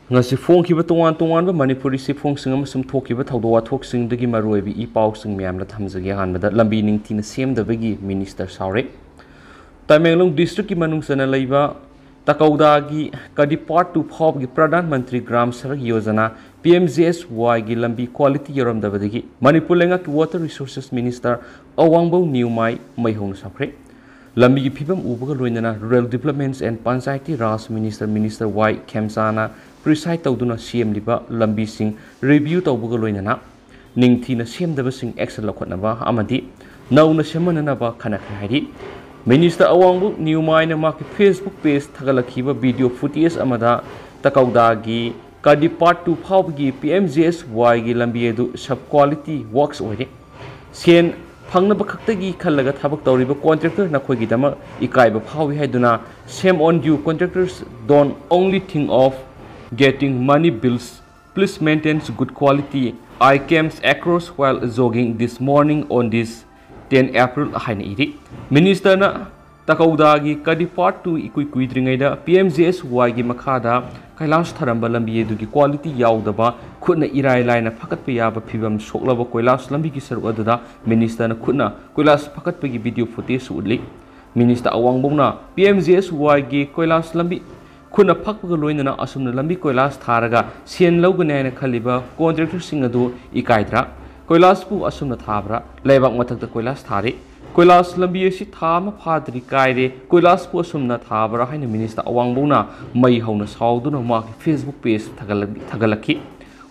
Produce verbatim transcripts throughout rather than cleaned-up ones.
ꯉꯁꯤ ꯐꯣꯡꯈꯤꯕ ꯇꯣꯉꯥꯟ ꯇꯣꯉꯥꯟꯕ ꯃꯅꯤꯄꯨꯔꯤ ꯆꯦꯐꯣꯡꯁꯤꯡ ꯑꯃꯁꯨꯡ ꯊꯣꯛꯈꯤꯕ ꯊꯧꯗꯣꯛ ꯋꯥꯊꯣꯛꯁꯤꯡꯗꯒꯤ ꯃꯔꯨꯑꯣꯏꯕ ꯏ ꯄꯥꯎꯁꯤꯡ ꯃꯌꯥꯝꯗ ꯊꯝꯖꯒꯦ꯫ ꯑꯍꯥꯟꯕꯗ, ꯂꯝꯕꯤ ꯅꯤꯡꯊꯤꯅ ꯁꯦꯝꯗꯕꯒꯤ ꯃꯤꯅꯤꯁꯇꯔ ꯁꯥꯎꯔꯦ꯫ ꯇꯃꯦꯡꯂꯣꯡ ꯗꯤꯁꯇ꯭ꯔꯤꯛꯀꯤ ꯃꯅꯨꯡ ꯆꯟꯅ ꯂꯩꯕ ꯇꯀꯧꯗꯥꯒꯤ ꯀꯗꯤꯄꯥꯠ ꯇꯨ ꯐꯥꯎꯕꯒꯤ Pradhan Mantri Gram Sadak Yojana, P M G S ꯋꯥꯏꯒꯤ ꯂꯝꯕꯤ ꯀ꯭ꯋꯥꯂꯤꯇꯤ ꯌꯧꯔꯝꯗꯕꯗꯒꯤ ꯃꯅꯤꯄꯨꯔ ꯂꯩꯉꯥꯛꯀꯤ water resources minister Awangbou Newmai ꯃꯩ ꯍꯧꯅ ꯁꯥꯎꯈ꯭ꯔꯦ꯫ ꯂꯝꯕꯤꯒꯤ ꯐꯤꯕꯝ ꯎꯕꯒ ꯂꯣꯏꯅꯅ rural developments and Panchayati Raj minister, minister Y ꯈꯦꯝꯆꯥꯅ ꯄ꯭ꯔꯤꯁꯥꯏꯗ ꯇꯧꯗꯨꯅ ꯁꯦꯝꯂꯤꯕ ꯂꯝꯕꯤꯁꯤꯡ ꯔꯤꯚ꯭ꯌꯨ ꯇꯧꯕꯒ ꯂꯣꯏꯅꯅ ꯅꯤꯡꯊꯤꯅ ꯁꯦꯝꯗꯕꯁꯤꯡ ꯑꯦꯛꯁꯟ ꯂꯧꯈꯠꯅꯕ ꯑꯃꯗꯤ ꯅꯧꯅ ꯁꯦꯝꯍꯟꯅꯅꯕ ꯈꯟꯅꯈ꯭ꯔꯦ ꯍꯥꯏꯔꯤ꯫ ꯃꯤꯅꯤꯁꯇꯔ ꯑꯋꯥꯡꯕꯧ ꯅ꯭ꯌꯨꯃꯥꯏꯅ ꯃꯍꯥꯛꯀꯤ ꯐꯦꯁꯕꯨꯛ ꯄꯦꯖ ꯊꯥꯒꯠꯂꯛꯈꯤꯕ ꯚꯤꯗꯤꯑꯣ ꯐꯨꯇꯦꯖ ꯑꯃꯗ ꯇꯀꯧꯗꯥꯒꯤ ꯀꯗꯤꯄꯥꯠ ꯇꯨ ꯐꯥꯎꯕꯒꯤ ꯄꯤ ꯑꯦꯝ ꯖꯤ ꯑꯦꯁ ꯋꯥꯏꯒꯤ ꯂꯝꯕꯤ ꯑꯗꯨ ꯁꯕ ꯀ꯭ꯋꯥꯂꯤꯇꯤ ꯋꯥꯔꯛꯁ ꯑꯣꯏꯔꯦ꯫ ꯁꯦꯟ ꯐꯪꯅꯕ ꯈꯛꯇꯒꯤ ꯈꯜꯂꯒ ꯊꯕꯛ ꯇꯧꯔꯤꯕ ꯀꯣꯟꯇ꯭ꯔꯦꯛꯇꯔ ꯅꯈꯣꯏꯒꯤꯗꯃꯛ ꯏꯀꯥꯏꯕ ꯐꯥꯎꯏ ꯍꯥꯏꯗꯨꯅ, "Shame on you, contractors don't only think of getting money bills, please maintain good quality. I came across while jogging this morning on this ten April" ꯍꯥꯏꯅ ꯏꯔꯤ꯫ ꯃꯤꯅꯤꯁꯇꯔꯅ ꯇꯀꯧꯗꯥꯒꯤ ꯀꯗꯤꯄꯥꯠ ꯇꯨ ꯏꯀꯨꯏ ꯀꯨꯏꯗ꯭ꯔꯤꯉꯩꯗ ꯄꯤ ꯑꯦꯝ ꯖꯤ ꯑꯦꯁ ꯋꯥꯏꯒꯤ ꯃꯈꯥꯗ ꯀꯣꯏꯂꯥꯁ ꯊꯥꯔꯝꯕ ꯂꯝꯕꯤ ꯑꯗꯨꯒꯤ quality ꯌꯥꯎꯗꯕ, ꯈꯨꯠꯅ ꯏꯔꯥꯏ ꯂꯥꯏꯅ ꯐꯒꯠꯄ ꯌꯥꯕ ꯐꯤꯕꯝ ꯁꯣꯛꯂꯕ ꯀꯣꯏꯂꯥꯁ ꯂꯝꯕꯤꯒꯤ ꯁꯔꯨꯛ ꯑꯗꯨꯗ ꯃꯤꯅꯤꯁꯇꯔꯅ ꯈꯨꯠꯅ ꯀꯣꯏꯂꯥꯁ ꯐꯒꯠꯄꯒꯤ ꯚꯤꯗꯤꯑꯣ ꯐꯨꯇꯦꯖꯁꯨ ꯎꯠꯂꯤ꯫ ꯃꯤꯅꯤꯁꯇꯔ ꯑꯋꯥꯡꯕꯧꯅ ꯄꯤ ꯑꯦꯝ ꯖꯤ ꯑꯦꯁ ꯋꯥꯏꯒꯤ ꯀꯣꯏꯂꯥꯁ ꯂꯝꯕꯤ ꯈꯨꯠꯅ ꯐꯛꯄꯒ ꯂꯣꯏꯅꯅ ꯑꯁꯨꯝꯅ ꯂꯝꯕꯤ ꯀꯣꯏꯂꯥꯁ ꯊꯥꯔꯒ ꯁꯦꯟ ꯂꯧꯒꯅꯤ ꯍꯥꯏꯅ ꯈꯜꯂꯤꯕ ꯀꯣꯟꯇ꯭ꯔꯦꯛꯇꯔꯁꯤꯡ ꯑꯗꯨ ꯏꯀꯥꯏꯗ꯭ꯔꯥ? ꯀꯣꯏꯂꯥꯁꯄꯨ ꯑꯁꯨꯝꯅ ꯊꯥꯕ꯭ꯔꯥ? ꯂꯩꯕꯥꯛ ꯃꯊꯛꯇ ꯀꯣꯏꯂꯥꯁ ꯊꯥꯔꯤ꯫ ꯀꯣꯏꯂꯥꯁ ꯂꯝꯕꯤ ꯑꯁꯤ ꯊꯥ ꯑꯃ ꯐꯥꯗ꯭ꯔꯤ ꯀꯥꯏꯔꯦ, ꯀꯣꯏꯂꯥꯁꯄꯨ ꯑꯁꯨꯝꯅ ꯊꯥꯕ꯭ꯔꯥ ꯍꯥꯏꯅ ꯃꯤꯅꯤꯁꯇꯔ ꯑꯋꯥꯡꯕꯧꯅ ꯃꯩ ꯍꯧꯅ ꯁꯥꯎꯗꯨꯅ ꯃꯍꯥꯛꯀꯤ ꯐꯦꯁꯕꯨꯛ ꯄꯦꯖ ꯊꯥꯒꯠꯂꯛ-, ꯊꯥꯒꯠꯂꯛꯈꯤ꯫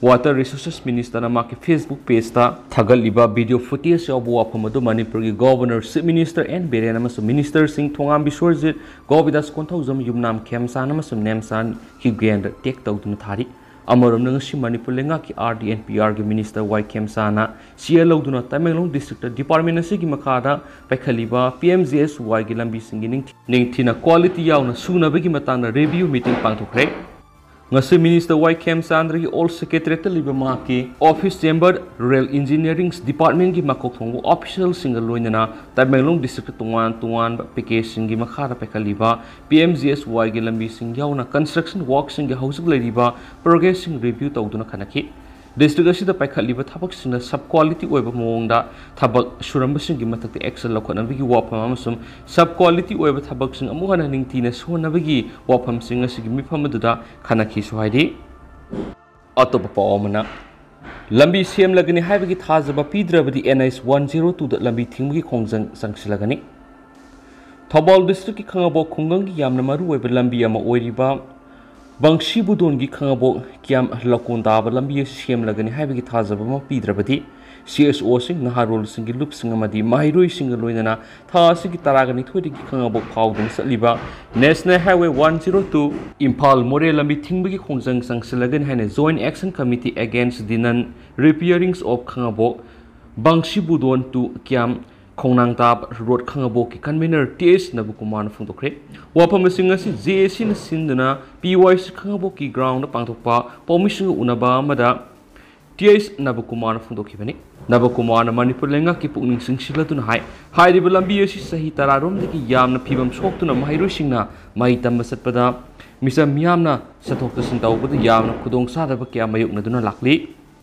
ꯋꯥꯇꯔ ꯔꯤꯁꯣꯔꯁꯦꯁ ꯃꯤꯅꯤꯁꯇꯔꯅ ꯃꯍꯥꯛꯀꯤ ꯐꯦꯁꯕꯨꯛ ꯄꯦꯖꯇ ꯊꯥꯒꯠꯂꯤꯕ ꯚꯤꯗꯤꯑꯣ ꯐꯨꯇꯦꯖ ꯌꯥꯎꯕ ꯋꯥꯐꯝ ꯑꯗꯨ ꯃꯅꯤꯄꯨꯔꯒꯤ governor, chief minister and Biren ꯑꯃꯁꯨꯡ ꯃꯤꯅꯤꯁꯇꯔꯁꯤꯡ ꯊꯣꯉꯥꯝ ꯕꯤꯁ꯭ꯋꯔꯖꯤꯠ, ꯒꯣꯕꯤꯗꯥꯁ ꯀꯣꯟꯊꯧꯖꯝ, ꯌꯨꯝꯅꯥꯝ ꯈꯦꯝꯆꯥꯟ ꯑꯃꯁꯨꯡ ꯅꯦꯝꯆꯥꯟ ꯍ꯭ꯌꯨꯒꯦꯟꯗ ꯇꯦꯒ ꯇꯧꯗꯨꯅ ꯊꯥꯔꯤ꯫ ꯑꯃꯔꯣꯝꯗ, ꯉꯁꯤ ꯃꯅꯤꯄꯨꯔ ꯂꯩꯉꯥꯛꯀꯤ ꯑꯥꯔ ꯗꯤ ꯑꯦꯟ ꯄꯤ ꯑꯥꯔꯒꯤ ꯃꯤꯅꯤꯁꯇꯔ ꯋꯥꯏ ꯈꯦꯝꯆꯥꯅ ꯆꯤꯌꯔ ꯂꯧꯗꯨꯅ ꯇꯃꯦꯡꯂꯣꯡ ꯗꯤꯁꯇ꯭ꯔꯤꯛꯇ ꯗꯤꯄꯥꯔꯠꯃꯦꯟ ꯑꯁꯤꯒꯤ ꯃꯈꯥꯗ ꯄꯥꯏꯈꯠꯂꯤꯕ ꯄꯤ ꯑꯦꯝ ꯖꯤ ꯑꯦꯁ ꯋꯥꯏꯒꯤ ꯂꯝꯕꯤꯁꯤꯡꯒꯤ ꯅꯤꯡꯊꯤ-, ꯅꯤꯡꯊꯤꯅ ꯀ꯭ꯋꯥꯂꯤꯇꯤ ꯌꯥꯎꯅ ꯁꯨꯅꯕꯒꯤ ꯃꯇꯥꯡꯗ ꯔꯤꯚꯤꯌꯨ ꯃꯤꯇꯤꯡ ꯄꯥꯡꯊꯣꯛꯈ꯭ꯔꯦ꯫ ꯉꯁꯤ ꯃꯤꯅꯤꯁꯇꯔ ꯋꯥꯏ ꯈꯦꯝꯆꯥꯟꯗ꯭ꯔꯒꯤ ꯑꯣꯜ ꯁꯦꯀ꯭ꯔꯦꯇꯔꯤꯌꯦꯠꯇ ꯂꯩꯕ ꯃꯍꯥꯛꯀꯤ ꯑꯣꯐꯤꯁ ꯆꯦꯝꯕꯔ, ꯔꯨꯔꯦꯜ ꯏꯟꯖꯤꯅꯤꯌꯥꯔꯤꯡ ꯗꯤꯄꯥꯔꯠꯃꯦꯟꯒꯤ ꯃꯀꯣꯛ ꯊꯣꯡꯕ ꯑꯣꯐꯤꯁꯤꯌꯦꯜꯁꯤꯡꯒ ꯂꯣꯏꯅꯅ ꯇꯃꯦꯡꯂꯣꯡ ꯗꯤꯁꯇ꯭ꯔꯤꯛꯇ ꯇꯣꯉꯥꯟ ꯇꯣꯉꯥꯟꯕ ꯄꯦꯀꯦꯖꯁꯤꯡꯒꯤ ꯃꯈꯥꯗ ꯄꯥꯏꯈꯠꯂꯤꯕ ꯄꯤ ꯑꯦꯝ ꯖꯤ ꯑꯦꯁ ꯋꯥꯏꯒꯤ ꯂꯝꯕꯤꯁꯤꯡ ꯌꯥꯎꯅ ꯀꯟꯁꯇ꯭ꯔꯛꯁꯟ ꯋꯥꯔꯛꯁꯤꯡꯒꯤ ꯍꯧꯖꯤꯛ ꯂꯩꯔꯤꯕ ꯄ꯭ꯔꯣꯒ꯭ꯔꯦꯁꯁꯤꯡ ꯔꯤꯚ꯭ꯌꯨ ꯇꯧꯗꯨꯅ ꯈꯟꯅꯈꯤ꯫ ꯗꯤꯁꯇ꯭ꯔꯤꯛ ꯑꯁꯤꯗ ꯄꯥꯏꯈꯠꯂꯤꯕ ꯊꯕꯛꯁꯤꯡꯅ ꯁꯕ ꯀ꯭ꯋꯥꯂꯤꯇꯤ ꯑꯣꯏꯕ ꯃꯑꯣꯡꯗ ꯊꯕꯛ ꯁꯨꯔꯝꯕꯁꯤꯡꯒꯤ ꯃꯊꯛꯇ ꯑꯦꯛꯁꯟ ꯂꯧꯈꯠꯅꯕꯒꯤ ꯋꯥꯐꯝ ꯑꯃꯁꯨꯡ ꯁꯕ ꯀ꯭ꯋꯥꯂꯤꯇꯤ ꯑꯣꯏꯕ ꯊꯕꯛꯁꯤꯡ ꯑꯃꯨꯛ ꯍꯟꯅ ꯅꯤꯡꯊꯤꯅ ꯁꯨꯍꯟꯅꯕꯒꯤ ꯋꯥꯐꯝꯁꯤꯡ ꯑꯁꯤꯒꯤ ꯃꯤꯐꯝ ꯑꯗꯨꯗ ꯈꯟꯅꯈꯤꯁꯨ ꯍꯥꯏꯔꯤ꯫ ꯑꯇꯣꯞꯄ ꯄꯥꯎ ꯑꯃꯅ, ꯂꯝꯕꯤ ꯁꯦꯝꯂꯒꯅꯤ ꯍꯥꯏꯕꯒꯤ ꯊꯥꯖꯕ ꯄꯤꯗ꯭ꯔꯕꯗꯤ ꯑꯦꯟ ꯑꯩꯆ ꯋꯥꯟ ꯖꯤꯔꯣ ꯇꯨꯗ ꯂꯝꯕꯤ ꯊꯤꯡꯕꯒꯤ ꯈꯣꯡꯖꯪ ꯆꯪꯁꯤꯜꯂꯒꯅꯤ꯫ ꯊꯧꯕꯥꯜ ꯗꯤꯁꯇ꯭ꯔꯤꯛꯀꯤ ꯈꯥꯉꯕꯣꯛ ꯈꯨꯡꯒꯪꯒꯤ ꯌꯥꯝꯅ ꯃꯔꯨꯑꯣꯏꯕ ꯂꯝꯕꯤ ꯑꯃ ꯑꯣꯏꯔꯤꯕ ꯕꯪꯁꯤꯕꯨꯗꯣꯟꯒꯤ ꯈꯥꯉꯕꯣꯛ ꯀ꯭ꯌꯥꯝ ꯂꯧꯀꯣꯟ ꯇꯥꯕ ꯂꯝꯕꯤ ꯑꯁꯤ ꯁꯦꯝꯂꯒꯅꯤ ꯍꯥꯏꯕꯒꯤ ꯊꯥꯖꯕ ꯑꯃ ꯄꯤꯗ꯭ꯔꯕꯗꯤ ꯁꯤ ꯑꯦꯁ ꯑꯣꯁꯤꯡ, ꯅꯍꯥꯔꯣꯜꯁꯤꯡꯒꯤ ꯂꯨꯞꯁꯤꯡ ꯑꯃꯗꯤ ꯃꯍꯩꯔꯣꯏꯁꯤꯡꯒ ꯂꯣꯏꯅꯅ ꯊꯥ ꯑꯁꯤꯒꯤ ꯇꯔꯥꯒ ꯅꯤꯊꯣꯏꯗꯒꯤ ꯈꯥꯉꯕꯣꯛ ꯐꯥꯎꯗꯨꯅ ꯆꯠꯂꯤꯕ national highway one zero two Imphal ꯃꯣꯔꯦ ꯂꯝꯕꯤ ꯊꯤꯡꯕꯒꯤ ꯈꯣꯡꯖꯪ ꯆꯪꯁꯤꯜꯂꯒꯅꯤ ꯍꯥꯏꯅ Joint Action Committee Against the Non Repairing of Khangabok Bangsibudon to Kiam ꯈꯣꯡꯅꯥꯡ ꯇꯥꯕ ꯔꯣꯗ ꯈꯥꯉꯕꯣꯛꯀꯤ ꯀꯟꯚꯦꯅꯔ ꯇꯤ ꯑꯦꯁ ꯅꯕꯀꯨꯃꯥꯔꯅ ꯐꯣꯡꯗꯣꯛꯈ꯭ꯔꯦ꯫ ꯋꯥꯐꯝꯁꯤꯡ ꯑꯁꯤ ꯖꯦ ꯑꯦ ꯁꯤꯅ ꯁꯤꯟꯗꯨꯅ ꯄꯤ ꯋꯥꯏ ꯁꯤ ꯈꯥꯉꯕꯣꯛꯀꯤ ꯒ꯭ꯔꯥꯎꯟꯗ ꯄꯥꯡꯊꯣꯛꯄ ꯄꯥꯎꯃꯤꯁꯤꯡꯒ ꯎꯅꯕ ꯑꯃꯗ ꯇꯤ ꯑꯦꯁ ꯅꯕꯀꯨꯃꯥꯔꯅ ꯐꯣꯡꯗꯣꯛꯈꯤꯕꯅꯤ꯫ ꯅꯕꯀꯨꯃꯥꯔꯅ ꯃꯅꯤꯄꯨꯔ ꯂꯩꯉꯥꯛꯀꯤ ꯄꯨꯛꯅꯤꯡ ꯆꯤꯡꯁꯤꯜꯂꯗꯨꯅ ꯍꯥꯏ, ꯍꯥꯏꯔꯤꯕ ꯂꯝꯕꯤ ꯑꯁꯤ ꯆꯍꯤ ꯇꯔꯥꯔꯣꯝꯗꯒꯤ ꯌꯥꯝꯅ ꯐꯤꯕꯝ ꯁꯣꯛꯇꯨꯅ ꯃꯍꯩꯔꯣꯏꯁꯤꯡꯅ ꯃꯍꯩ ꯇꯝꯕ ꯆꯠꯄꯗ ꯃꯤꯆꯝ ꯃꯤꯌꯥꯝꯅ ꯆꯠꯊꯣꯛ ꯆꯠꯁꯤꯟ ꯇꯧꯕꯗ ꯌꯥꯝꯅ ꯈꯨꯗꯣꯡꯆꯥꯗꯕ ꯀꯌꯥ ꯃꯥꯌꯣꯛꯅꯗꯨꯅ ꯂꯥꯛꯂꯤ꯫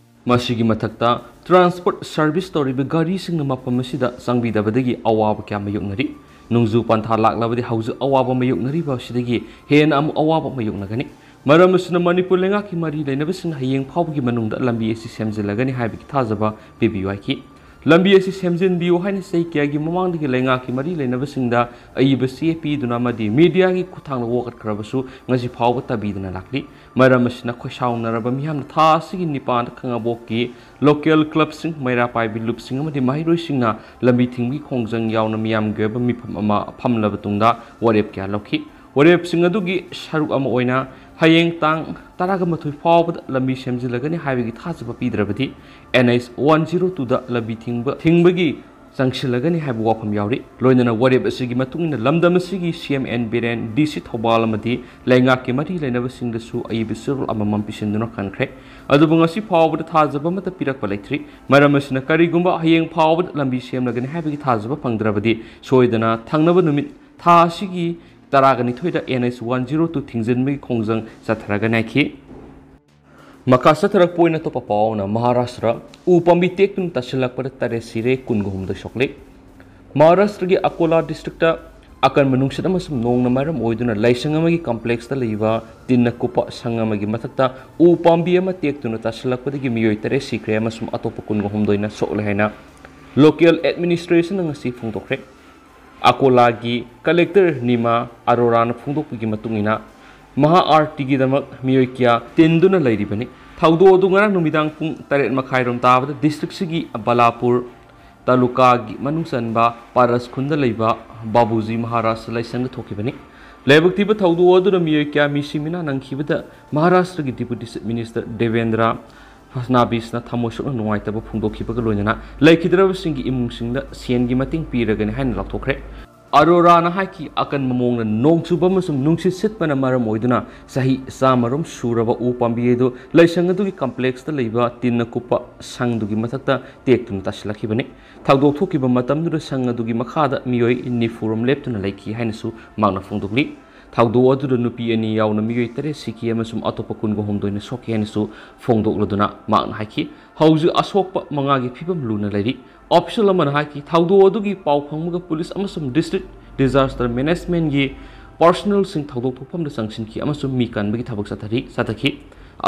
ꯃꯁꯤꯒꯤ ꯃꯊꯛꯇ, ꯇ꯭ꯔꯥꯟꯁꯄꯣꯔꯠ ꯁꯔꯚꯤꯁ ꯇꯧꯔꯤꯕ ꯒꯥꯔꯤꯁꯤꯡꯅ ꯃꯐꯝ ꯑꯁꯤꯗ ꯆꯪꯕꯤꯗꯕꯗꯒꯤ ꯑꯋꯥꯕ ꯀꯌꯥ ꯃꯥꯌꯣꯛꯅꯔꯤ꯫ ꯅꯣꯡꯖꯨ ꯄꯟꯊꯥ ꯂꯥꯛꯂꯕꯗꯤ ꯍꯧꯖꯤꯛ ꯑꯋꯥꯕ ꯃꯥꯌꯣꯛꯅꯔꯤꯕ ꯑꯁꯤꯗꯒꯤ ꯍꯦꯟꯅ ꯑꯃꯨꯛ ꯑꯋꯥꯕ ꯃꯥꯌꯣꯛꯅꯒꯅꯤ꯫ ꯃꯔꯝ ꯑꯁꯤꯅ, ꯃꯅꯤꯄꯨꯔ ꯂꯩꯉꯥꯛꯀꯤ ꯃꯔꯤ ꯂꯩꯅꯕꯁꯤꯡꯅ ꯍꯌꯦꯡ ꯐꯥꯎꯕꯒꯤ ꯃꯅꯨꯡꯗ ꯂꯝꯕꯤ ꯑꯁꯤ ꯁꯦꯝꯖꯤꯜꯂꯒꯅꯤ ꯍꯥꯏꯕꯒꯤ ꯊꯥꯖꯕ ꯄꯤꯕꯤꯌꯨ ꯍꯥꯏꯈꯤ꯫ ꯂꯝꯕꯤ ꯑꯁꯤ ꯁꯦꯝꯖꯤꯟꯕꯤꯌꯨ ꯍꯥꯏꯅ ꯆꯍꯤ ꯀꯌꯥꯒꯤ ꯃꯃꯥꯡꯗꯒꯤ ꯂꯩꯉꯥꯛꯀꯤ ꯃꯔꯤ ꯂꯩꯅꯕꯁꯤꯡꯗ ꯑꯏꯕ ꯆꯦ ꯄꯤꯗꯨꯅ ꯑꯃꯗꯤ ꯃꯤꯗꯤꯌꯥꯒꯤ ꯈꯨꯠꯊꯥꯡꯗ ꯋꯥꯀꯠꯈ꯭ꯔꯕꯁꯨ ꯉꯁꯤ ꯐꯥꯎꯕ ꯇꯥꯕꯤꯗꯅ ꯂꯥꯛꯂꯤ꯫ ꯃꯔꯝ ꯑꯁꯤꯅ, ꯈꯣꯏꯁꯥꯎꯅꯔꯕ ꯃꯤꯌꯥꯝꯅ ꯊꯥ ꯑꯁꯤꯒꯤ ꯅꯤꯄꯥꯟꯗ ꯈꯥꯉꯕꯣꯛꯀꯤ ꯂꯣꯀꯦꯜ ꯀ꯭ꯂꯕꯁꯤꯡ, ꯃꯩꯔꯥ ꯄꯥꯏꯕꯤ ꯂꯨꯞꯁꯤꯡ ꯑꯃꯗꯤ ꯃꯍꯩꯔꯣꯏꯁꯤꯡꯅ ꯂꯝꯕꯤ ꯊꯤꯡꯕꯒꯤ ꯈꯣꯡꯖꯪ ꯌꯥꯎꯅ ꯃꯤꯌꯥꯝꯒꯤ ꯑꯣꯏꯕ ꯃꯤꯐꯝ ꯑꯃ ꯐꯝꯂꯕ ꯇꯨꯡꯗ ꯋꯥꯔꯦꯞ ꯀꯌꯥ ꯂꯧꯈꯤ꯫ ꯋꯥꯔꯦꯞꯁꯤꯡ ꯑꯗꯨꯒꯤ ꯁꯔꯨꯛ ꯑꯃ ꯑꯣꯏꯅ ꯍꯌꯦꯡ ꯇꯥꯡ ꯇꯔꯥꯒ ꯃꯥꯊꯣꯏ ꯐꯥꯎꯕꯗ ꯂꯝꯕꯤ ꯁꯦꯝꯖꯤꯜꯂꯒꯅꯤ ꯍꯥꯏꯕꯒꯤ ꯊꯥꯖꯕ ꯄꯤꯗ꯭ꯔꯕꯗꯤ ꯑꯦꯟ ꯑꯩꯆ ꯋꯥꯟ ꯖꯤꯔꯣ ꯇꯨꯗ ꯂꯝꯕꯤ ꯊꯤꯡꯕ, ꯊꯤꯡꯕꯒꯤ ꯆꯪꯁꯤꯜꯂꯒꯅꯤ ꯍꯥꯏꯕ ꯋꯥꯐꯝ ꯌꯥꯎꯔꯤ꯫ ꯂꯣꯏꯅꯅ ꯋꯥꯔꯦꯞ ꯑꯁꯤꯒꯤ ꯃꯇꯨꯡ ꯏꯟꯅ ꯂꯝꯗꯝ ꯑꯁꯤꯒꯤ ꯁꯤ ꯑꯦꯝ ꯑꯦꯟ ꯕꯤꯔꯦꯟ, ꯗꯤ ꯁꯤ ꯊꯧꯕꯥꯜ ꯑꯃꯗꯤ ꯂꯩꯉꯥꯛꯀꯤ ꯃꯔꯤ ꯂꯩꯅꯕꯁꯤꯡꯗꯁꯨ ꯑꯏꯕ ꯆꯦꯔꯣꯜ ꯑꯃꯃꯝ ꯄꯤꯁꯤꯟꯗꯨꯅ ꯈꯟꯈ꯭ꯔꯦ꯫ ꯑꯗꯨꯕꯨ ꯉꯁꯤ ꯐꯥꯎꯕꯗ ꯊꯥꯖꯕ ꯑꯃꯠꯇ ꯄꯤꯔꯛꯄ ꯂꯩꯇ꯭ꯔꯤ꯫ ꯃꯔꯝ ꯑꯁꯤꯅ ꯀꯔꯤꯒꯨꯝꯕ ꯍꯌꯦꯡ ꯐꯥꯎꯕꯗ ꯂꯝꯕꯤ ꯁꯦꯝꯂꯒꯅꯤ ꯍꯥꯏꯕꯒꯤ ꯊꯥꯖꯕ ꯐꯪꯗ꯭ꯔꯕꯗꯤ ꯁꯣꯏꯗꯅ ꯊꯪꯅꯕ ꯅꯨꯃꯤꯠ ꯊꯥ ꯑꯁꯤꯒꯤ ꯇꯔꯥꯒ ꯅꯤꯊꯣꯏꯗ N H one zero two ꯊꯤꯡꯖꯤꯟꯕꯒꯤ ꯈꯣꯡꯖꯪ ꯆꯠꯊꯔꯒꯅꯤ ꯍꯥꯏꯈꯤ꯫ ꯃꯈꯥ ꯆꯠꯊꯔꯛꯄ ꯑꯣꯏꯅ ꯑꯇꯣꯞꯄ ꯄꯥꯎ ꯑꯃꯅ ꯃꯍꯥꯔꯥꯁꯇ꯭ꯔ ꯎ ꯄꯥꯝꯕꯤ ꯇꯦꯛꯇꯨꯅ ꯇꯥꯁꯤꯜꯂꯛꯄꯗ ꯇꯔꯦꯠ ꯁꯤꯔꯦ, ꯀꯨꯟꯒ ꯍꯨꯝꯗꯣꯏ ꯁꯣꯛꯂꯦ꯫ ꯃꯍꯥꯔꯥꯁꯇ꯭ꯔꯒꯤ ꯑꯀꯣꯂꯥ ꯗꯤꯁꯇ꯭ꯔꯤꯛꯇ ꯑꯀꯟꯕ ꯅꯨꯡꯁꯤꯠ ꯑꯃꯁꯨꯡ ꯅꯣꯡꯅ ꯃꯔꯝ ꯑꯣꯏꯗꯨꯅ ꯂꯥꯏꯁꯪ ꯑꯃꯒꯤ ꯀꯝꯄ꯭ꯂꯦꯛꯁꯇ ꯂꯩꯕ ꯇꯤꯟꯅ ꯀꯨꯞꯄ ꯁꯪ ꯑꯃꯒꯤ ꯃꯊꯛꯇ ꯎ ꯄꯥꯝꯕꯤ ꯑꯃ ꯇꯦꯛꯇꯨꯅ ꯇꯥꯁꯤꯜꯂꯛꯄꯗꯒꯤ ꯃꯤꯑꯣꯏ ꯇꯔꯦꯠ ꯁꯤꯈ꯭ꯔꯦ ꯑꯃꯁꯨꯡ ꯑꯇꯣꯞꯄ ꯀꯨꯟꯒ ꯍꯨꯝꯗꯣꯏꯅ ꯁꯣꯛꯂꯦ ꯍꯥꯏꯅ ꯂꯣꯀꯦꯜ ꯑꯦꯗꯃꯤꯅꯤꯁꯇ꯭ꯔꯦꯁꯟꯅ ꯉꯁꯤ ꯐꯣꯡꯗꯣꯛꯈ꯭ꯔꯦ꯫ ꯑꯀꯣꯂꯥꯒꯤ ꯀꯂꯦꯛꯇꯔ ꯅꯤꯃꯥ ꯑꯔꯣꯔꯥꯅ ꯐꯣꯡꯗꯣꯛꯄꯒꯤ ꯃꯇꯨꯡ ꯏꯟꯅ, ꯃꯍꯥ ꯑꯥꯔꯇꯤꯒꯤꯗꯃꯛ ꯃꯤꯑꯣꯏ ꯀꯌꯥ ꯇꯤꯟꯗꯨꯅ ꯂꯩꯔꯤꯕꯅꯤ꯫ ꯊꯧꯗꯣꯛ ꯑꯗꯨ ꯉꯔꯥꯡ ꯅꯨꯃꯤꯗꯥꯡ ꯄꯨꯡ ꯇꯔꯦꯠ ꯃꯈꯥꯏꯔꯣꯝ ꯇꯥꯕꯗ ꯗꯤꯁꯇ꯭ꯔꯤꯛꯁꯤꯒꯤ ꯕꯂꯥꯄꯨꯔ ꯇꯥꯂꯨꯀꯥꯒꯤ ꯃꯅꯨꯡ ꯆꯟꯕ ꯄꯥꯔꯁ ꯈꯨꯟꯗ ꯂꯩꯕ ꯕꯥꯕꯨꯖꯤ ꯃꯍꯥꯔꯥꯖ ꯂꯥꯏꯁꯪꯗ ꯊꯣꯛꯈꯤꯕꯅꯤ꯫ ꯂꯥꯏꯕꯛ ꯊꯤꯕ ꯊꯧꯗꯣꯛ ꯑꯗꯨꯅ ꯃꯤꯑꯣꯏ ꯀꯌꯥ ꯃꯤꯁꯤ ꯃꯤꯅꯥ ꯅꯪꯈꯤꯕꯗ ꯃꯍꯥꯔꯥꯁꯇ꯭ꯔꯒꯤ ꯗꯤꯄꯨꯇꯤ ꯆꯤꯐ ꯃꯤꯅꯤꯁꯇꯔ ꯗꯦꯕꯦꯟꯗ꯭ꯔ ꯐꯠꯅꯥꯕꯤꯁꯅ ꯊꯃꯣꯏ ꯁꯣꯛꯅ ꯅꯨꯡꯉꯥꯏꯇꯕ ꯐꯣꯡꯗꯣꯛꯈꯤꯕꯒ ꯂꯣꯏꯅꯅ ꯂꯩꯈꯤꯗ꯭ꯔꯕꯁꯤꯡꯒꯤ ꯏꯃꯨꯡꯁꯤꯡꯗ ꯁꯦꯟꯒꯤ ꯃꯇꯦꯡ ꯄꯤꯔꯒꯅꯤ ꯍꯥꯏꯅ ꯂꯥꯎꯊꯣꯛꯈ꯭ꯔꯦ꯫ ꯑꯔꯣꯔꯥꯅ ꯍꯥꯏꯈꯤ, ꯑꯀꯟꯕ ꯃꯑꯣꯡꯗ ꯅꯣꯡ ꯆꯨꯕ ꯑꯃꯁꯨꯡ ꯅꯨꯡꯁꯤꯠ ꯁꯤꯠꯄꯅ ꯃꯔꯝ ꯑꯣꯏꯗꯨꯅ ꯆꯍꯤ ꯆꯥꯝꯃꯔꯣꯝ ꯁꯨꯔꯕ ꯎ ꯄꯥꯝꯕꯤ ꯑꯗꯨ ꯂꯥꯏꯁꯪ ꯑꯗꯨꯒꯤ ꯀꯝꯄ꯭ꯂꯦꯛꯁꯇ ꯂꯩꯕ ꯇꯤꯟꯅ ꯀꯨꯞꯄ ꯁꯪꯗꯨꯒꯤ ꯃꯊꯛꯇ ꯇꯦꯛꯇꯨꯅ ꯇꯥꯁꯤꯜꯂꯛꯈꯤꯕꯅꯤ꯫ ꯊꯧꯗꯣꯛ ꯊꯣꯛꯈꯤꯕ ꯃꯇꯝꯗꯨꯗ ꯁꯪ ꯑꯗꯨꯒꯤ ꯃꯈꯥꯗ ꯃꯤꯑꯣꯏ ꯅꯤꯐꯨꯔꯣꯝ ꯂꯦꯞꯇꯨꯅ ꯂꯩꯈꯤ ꯍꯥꯏꯅꯁꯨ ꯃꯍꯥꯛꯅ ꯐꯣꯡꯗꯣꯛꯂꯤ꯫ ꯊꯧꯗꯣꯛ ꯑꯗꯨꯗ ꯅꯨꯄꯤ ꯑꯅꯤ ꯌꯥꯎꯅ ꯃꯤꯑꯣꯏ ꯇꯔꯦꯠ ꯁꯤꯈꯤ ꯑꯃꯁꯨꯡ ꯑꯇꯣꯞꯄ ꯀꯨꯟꯒ ꯍꯨꯝꯗꯣꯏꯅ ꯁꯣꯛꯈꯤ ꯍꯥꯏꯅꯁꯨ ꯐꯣꯡꯗꯣꯛꯂꯗꯨꯅ ꯃꯍꯥꯛꯅ ꯍꯥꯏꯈꯤ, ꯍꯧꯖꯤꯛ ꯑꯁꯣꯛꯄ ꯃꯉꯥꯒꯤ ꯐꯤꯕꯝ ꯂꯨꯅ ꯂꯩꯔꯤ꯫ ꯑꯣꯐꯤꯁꯤꯌꯦꯜ ꯑꯃꯅ ꯍꯥꯏꯈꯤ, ꯊꯧꯗꯣꯛ ꯑꯗꯨꯒꯤ ꯄꯥꯎ ꯐꯪꯕꯒ ꯄꯨꯂꯤꯁ ꯑꯃꯁꯨꯡ ꯗꯤꯁꯇ꯭ꯔꯤꯛ ꯗꯤꯖꯥꯁꯇꯔ ꯃꯦꯅꯦꯖꯃꯦꯟꯒꯤ ꯄꯥꯔꯁꯣꯅꯦꯜꯁꯤꯡ ꯊꯧꯗꯣꯛ ꯊꯣꯛꯐꯝꯗ ꯆꯪꯁꯤꯟꯈꯤ ꯑꯃꯁꯨꯡ ꯃꯤ ꯀꯟꯕꯒꯤ ꯊꯕꯛ ꯆꯠꯊꯔꯤ, ꯆꯠꯊꯈꯤ꯫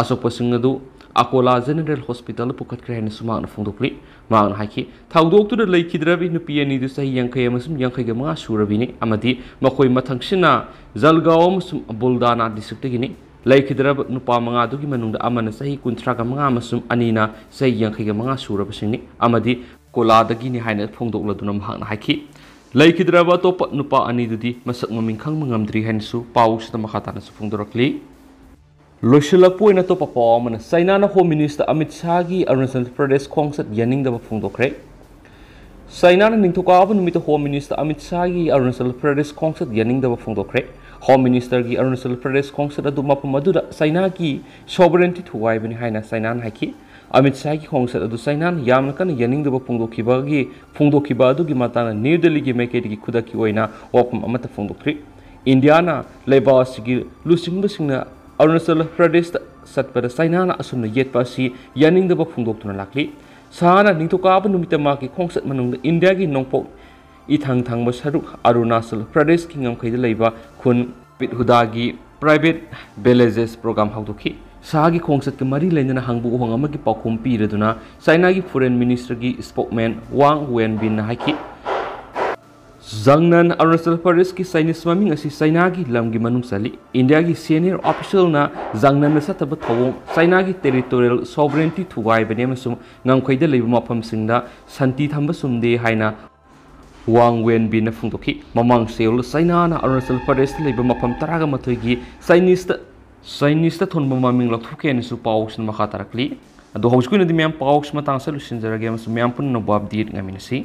ꯑꯁꯣꯛꯄꯁꯤꯡ ꯑꯗꯨ ꯑꯀꯣꯂꯥ ꯖꯦꯅꯔꯦꯜ ꯍꯣꯁꯄꯤꯇꯥꯜꯗ ꯄꯨꯈꯠꯈ꯭ꯔꯦ ꯍꯥꯏꯅꯁꯨ ꯃꯍꯥꯛꯅ ꯐꯣꯡꯗꯣꯛꯂꯤ꯫ ꯃꯍꯥꯛꯅ ꯍꯥꯏꯈꯤ, ꯊꯧꯗꯣꯛꯇꯨꯗ ꯂꯩꯈꯤꯗ꯭ꯔꯕꯤ ꯅꯨꯄꯤ ꯑꯅꯤꯗꯨ ꯆꯍꯤ ꯌꯥꯡꯈꯩ ꯑꯃꯁꯨꯡ ꯌꯥꯡꯈꯩꯒ ꯃꯉꯥ ꯁꯨꯔꯕꯤꯅꯤ ꯑꯃꯗꯤ ꯃꯈꯣꯏ ꯃꯊꯪꯁꯤꯅ ꯖꯜꯒꯥꯎ ꯑꯃꯁꯨꯡ ꯕꯨꯜꯗꯥꯅꯥ ꯗꯤꯁꯇ꯭ꯔꯤꯛꯇꯒꯤꯅꯤ꯫ ꯂꯩꯈꯤꯗ꯭ꯔꯕ ꯅꯨꯄꯥ ꯃꯉꯥꯗꯨꯒꯤ ꯃꯅꯨꯡꯗ ꯑꯃꯅ ꯆꯍꯤ ꯀꯨꯟꯊ꯭ꯔꯥꯒ ꯃꯉꯥ ꯑꯃꯁꯨꯡ ꯑꯅꯤꯅ ꯆꯍꯤ ꯌꯥꯡꯈꯩꯒ ꯃꯉꯥ ꯁꯨꯔꯕꯁꯤꯡꯅꯤ ꯑꯃꯗꯤ ꯀꯣꯂꯥꯗꯒꯤꯅꯤ ꯍꯥꯏꯅ ꯐꯣꯡꯗꯣꯛꯂꯗꯨꯅ ꯃꯍꯥꯛꯅ ꯍꯥꯏꯈꯤ, ꯂꯩꯈꯤꯗ꯭ꯔꯕ ꯑꯇꯣꯞꯄ ꯅꯨꯄꯥ ꯑꯅꯤꯗꯨꯗꯤ ꯃꯁꯛ ꯃꯃꯤꯡ ꯈꯪꯕ ꯉꯝꯗ꯭ꯔꯤ ꯍꯥꯏꯅꯁꯨ ꯄꯥꯎꯁꯤꯗ ꯃꯈꯥ ꯇꯥꯅꯁꯨ ꯐꯣꯡꯗꯣꯔꯛꯂꯤ꯫ ꯂꯣꯏꯁꯤꯜꯂꯛꯄ ꯑꯣꯏꯅ ꯑꯇꯣꯞꯄ ꯄꯥꯎ ꯑꯃꯅ ꯆꯩꯅꯥꯅ ꯍꯣꯝ ꯃꯤꯅꯤꯁꯇꯔ ꯑꯃꯤꯠ ꯁꯥꯍꯒꯤ ꯑꯔꯨꯅꯥꯆꯜ ꯄ꯭ꯔꯗꯦꯁ ꯈꯣꯡꯆꯠ ꯌꯥꯅꯤꯡꯗꯕ ꯐꯣꯡꯗꯣꯛꯈ꯭ꯔꯦ꯫ ꯆꯥꯏꯅꯥꯅ ꯅꯤꯡꯊꯧꯀꯥꯕ ꯅꯨꯃꯤꯠꯇ ꯍꯣꯝ ꯃꯤꯅꯤꯁꯇꯔ ꯑꯃꯤꯠ ꯁꯥꯍꯒꯤ ꯑꯔꯨꯅꯥꯆꯜ ꯄ꯭ꯔꯗꯦꯁ ꯈꯣꯡꯆꯠ ꯌꯥꯅꯤꯡꯗꯕ ꯐꯣꯡꯗꯣꯛꯈ꯭ꯔꯦ꯫ ꯍꯣꯝ ꯃꯤꯅꯤꯁꯇꯔꯒꯤ ꯑꯔꯨꯅꯥꯆꯜ ꯄ꯭ꯔꯗꯦꯁ ꯈꯣꯡꯆꯠ ꯑꯗꯨ ꯃꯐꯝ ꯑꯗꯨꯗ ꯆꯥꯏꯅꯥꯒꯤ ꯁꯣꯚꯔꯦꯟꯇꯤ ꯊꯨꯒꯥꯏꯕꯅꯤ ꯍꯥꯏꯅ ꯆꯥꯏꯅꯥꯅ ꯍꯥꯏꯈꯤ꯫ ꯑꯃꯤꯠ ꯁꯥꯍꯒꯤ ꯈꯣꯡꯆꯠ ꯑꯗꯨ ꯆꯥꯏꯅꯥꯅ ꯌꯥꯝꯅ ꯀꯟꯅ ꯌꯥꯅꯤꯡꯗꯕ ꯐꯣꯡꯗꯣꯛꯈꯤꯕꯒꯤ ꯐꯣꯡꯗꯣꯛꯈꯤꯕ ꯑꯗꯨꯒꯤ ꯃꯇꯥꯡꯗ ꯅ꯭ꯌꯨ ꯗꯦꯜꯂꯤꯒꯤ ꯃꯥꯏꯀꯩꯗꯒꯤ ꯈꯨꯗꯛꯀꯤ ꯑꯣꯏꯅ ꯋꯥꯐꯝ ꯑꯃꯠꯇ ꯐꯣꯡꯗꯣꯛꯇ꯭ꯔꯤ꯫ ꯏꯟꯗꯤꯌꯥꯅ ꯂꯩꯕꯥꯛ ꯑꯁꯤꯒꯤ ꯂꯨꯆꯤꯡꯕꯁꯤꯡꯅ ꯑꯔꯨꯅꯥꯆꯜ ꯄ꯭ꯔꯗꯦꯁꯇ ꯆꯠꯄꯗ ꯆꯥꯏꯅꯥꯅ ꯑꯁꯨꯝꯅ ꯌꯦꯠꯄ ꯑꯁꯤ ꯌꯥꯅꯤꯡꯗꯕ ꯐꯣꯡꯗꯣꯛꯇꯨꯅ ꯂꯥꯛꯂꯤ꯫ ꯁꯥꯍꯅ ꯅꯤꯡꯊꯧꯀꯥꯕ ꯅꯨꯃꯤꯠꯇ ꯃꯍꯥꯛꯀꯤ ꯈꯣꯡꯆꯠ ꯃꯅꯨꯡꯗ ꯏꯟꯗꯤꯌꯥꯒꯤ ꯅꯣꯡꯄꯣꯛ ꯏꯊꯪ ꯊꯪꯕ ꯁꯔꯨꯛ ꯑꯔꯨꯅꯥꯆꯜ ꯄ꯭ꯔꯗꯦꯁꯀꯤ ꯉꯝꯈꯩꯗ ꯂꯩꯕ ꯈꯨꯟ ꯄꯤꯠꯍꯨꯗꯥꯒꯤ private villages program ꯍꯧꯗꯣꯛꯈꯤ꯫ ꯁꯥꯍꯒꯤ ꯈꯣꯡꯆꯠꯀ ꯃꯔꯤ ꯂꯩꯅꯅ ꯍꯪꯕ ꯋꯥꯍꯪ ꯑꯃꯒꯤ ꯄꯥꯎꯈꯨꯝ ꯄꯤꯔꯗꯨꯅ ꯆꯥꯏꯅꯥꯒꯤ foreign ministryꯒꯤ spokesman ꯋꯥꯡ ꯋꯦꯟꯕꯤꯟꯅ ꯍꯥꯏꯈꯤ, ꯖꯪꯅꯟ ꯑꯔꯨꯅꯥꯆꯜ ꯄ꯭ꯔꯗꯦꯁꯀꯤ ꯆꯥꯏꯅꯤꯁ ꯃꯃꯤꯡ ꯑꯁꯤ ꯆꯥꯏꯅꯥꯒꯤ ꯂꯝꯒꯤ ꯃꯅꯨꯡ ꯆꯜꯂꯤ꯫ ꯏꯟꯗꯤꯌꯥꯒꯤ senior officialꯅ ꯖꯪꯅꯟꯗ ꯆꯠꯊꯕ ꯊꯧꯑꯣꯡ ꯆꯥꯏꯅꯥꯒꯤ territorial sovereignty ꯊꯨꯒꯥꯏꯕꯅꯤ ꯑꯃꯁꯨꯡ ꯉꯝꯈꯩꯗ ꯂꯩꯕ ꯃꯐꯝꯁꯤꯡꯗ ꯁꯥꯟꯇꯤ ꯊꯝꯕ ꯆꯨꯝꯗꯦ ꯍꯥꯏꯅ ꯋꯥꯡ ꯋꯦꯟꯕꯤꯟꯅ ꯐꯣꯡꯗꯣꯛꯈꯤ꯫ ꯃꯃꯥꯡ ꯆꯌꯣꯜꯗ ꯆꯥꯏꯅꯥꯅ ꯑꯔꯨꯅꯥꯆꯜ ꯄ꯭ꯔꯗꯦꯁꯇ ꯂꯩꯕ ꯃꯐꯝ ꯇꯔꯥꯒ ꯃꯥꯊꯣꯏꯒꯤ ꯆꯥꯏꯅꯤꯁꯇ ꯆꯥꯏꯅꯤꯁꯇ ꯊꯣꯟꯕ ꯃꯃꯤꯡ ꯂꯧꯊꯣꯛꯈꯤ ꯍꯥꯏꯅꯁꯨ ꯄꯥꯎꯁꯤꯅ ꯃꯈꯥ ꯇꯥꯔꯛꯂꯤ꯫ ꯑꯗꯣ ꯍꯧꯖꯤꯛꯀꯤ ꯑꯣꯏꯅꯗꯤ ꯃꯌꯥꯝ ꯄꯥꯎꯁꯤ ꯃꯇꯥꯡ ꯑꯁꯤꯗ ꯂꯣꯏꯁꯤꯟꯖꯔꯒꯦ ꯑꯃꯁꯨꯡ ꯃꯌꯥꯝ ꯄꯨꯟꯅ ꯑꯅꯧꯕ update ꯉꯥꯏꯃꯤꯟꯅꯁꯤ꯫